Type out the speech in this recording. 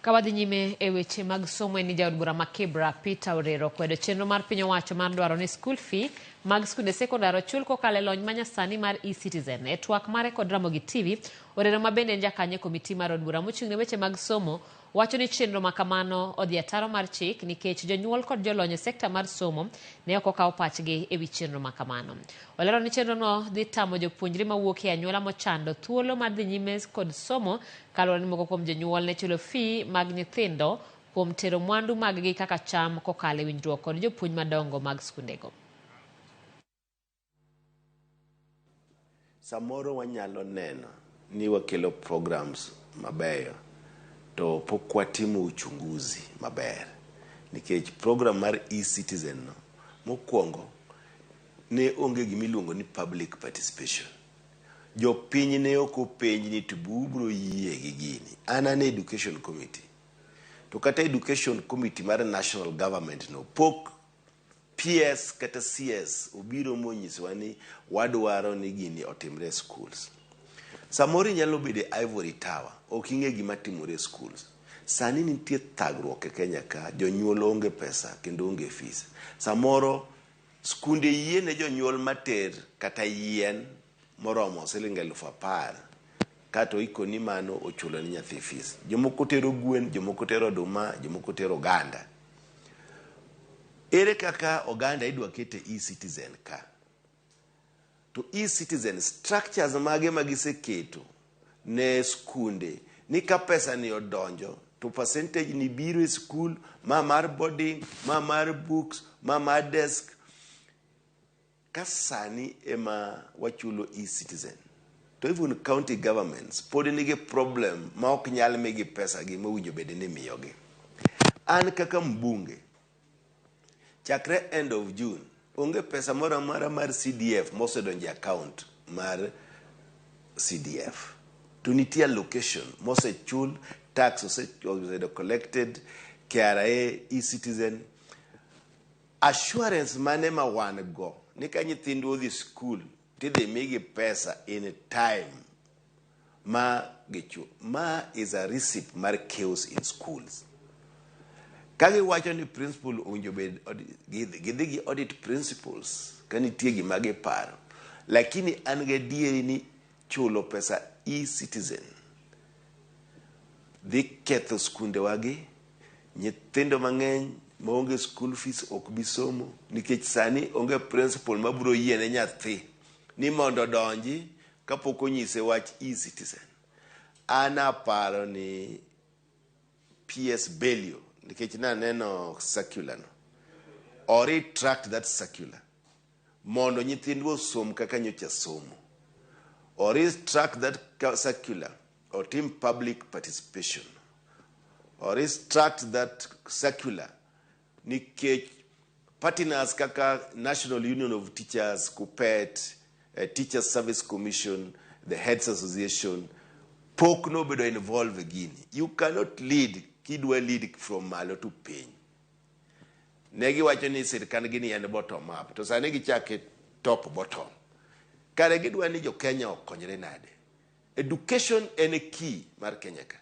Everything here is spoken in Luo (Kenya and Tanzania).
Ka wadhi nyime e weche mag somo en ni jaod bura ma Kibra Peter Orero okwedo chenro mar piny owacho mar dwaro ni skul fee mag skunde sekondar ochul kokalo e lony manyasani mar e-citizen. E twak mare kod Ramogi TV, Orero ma bende en jakanyo e komiti mar od bura mochung' ne weche mag somo wacho ni chenro ma kamano odhi ataro mar chik nikech jonyuol kod jolony e sekta mar somo ne ok okawo pachgi e wi chenro ma kamano. Olero ni chenrono dhi tamo jopuonjre mawuok e anyuola mochando thuolo mar dhi nyime kod somo kaluwore ni moko kuom jonyuol ne chulo fee mag nyithindo kuom tero mwandu maggi kaka cham kokalo e winjruok kod jopuonj madongo mag skundego. Samoro wanyalo neno ni wakelo programs mabeyo to pok watimo uchunguzi maber nikech program mar e-citizen no mokwongo ne onge gima iluongo ni public participation. Jopiny ne ok openj ni to be ubro yie gi gini. An an e education committee to kata education committee mar national government no pok PS kata CS obiro monyisowa ni wadwaro ni gini otimre e schools. Samoro inyalo bedo e Ivory Tower, ok ing'e gima timore e schools. Sani nitie thagruok e Kenya ka, jonyuol onge pesa kendo onge fees. Samoro skunde yie ne jonyuol mater kata yien moromo siling 10,000 kato ikoni mano ochulo ne nyathi fees. Jomoko tero gwen, jomoko tero oduma, jomoko tero oganda. Ere kaka oganda idwa ket e e-citizen ka? To e-citizen structures mage ma giseketo ne skunde ni ka pesa ni odonjo to percentage ni biro e skul, ma mar boarding, ma mar books, ma mar desk. Ka sani ema wachulo e-citizen to even county governments pod nigi problem ma ok nyal migi pesa gi mowinjo bed ni imiyogi. An kaka mbunge, chakre end of June, onge pesa moro amora mar CDF mosedonjo e account mar CDF. To nitie allocation mosechul, tax osebedo collected, KRA, e-citizen. Assurance mane ma wan go ni ka nyithindwa odhi skul tidhi migi pesa in time ma gichu ma is a recipe mar chaos in schools. Ka giwacho ni principal owinjo bed gidhi gi audit principles ka nitie gima giparo, lakini an gadieri ni chulo pesa e-citizen dhi ketho skundewagi. Nyithindo mang'eny maonge school fees ok bi somo nikech sani onge principal mabiro yiene nyathi ni mondo odonji kapok onyise wach e-citizen. An aparo ni PS Belio, nikech naneno circular no, o retract that circular mondo nyithindwa osom kaka nyocha somo. O retract that circular, otim public participation. O retract that circular nikech partners kaka National Union of Teachers, KUPPET, Teachers Service Commission, the Heads Association, pok nobedo involved e gini. You cannot lead kidwa lead from malo to piny. Ne giwacho ni sirkand gini en bottom up, to sani gichake top bottom. Kare gidwa ni jo Kenya okonyre nade? Education en e key mar Kenya ka.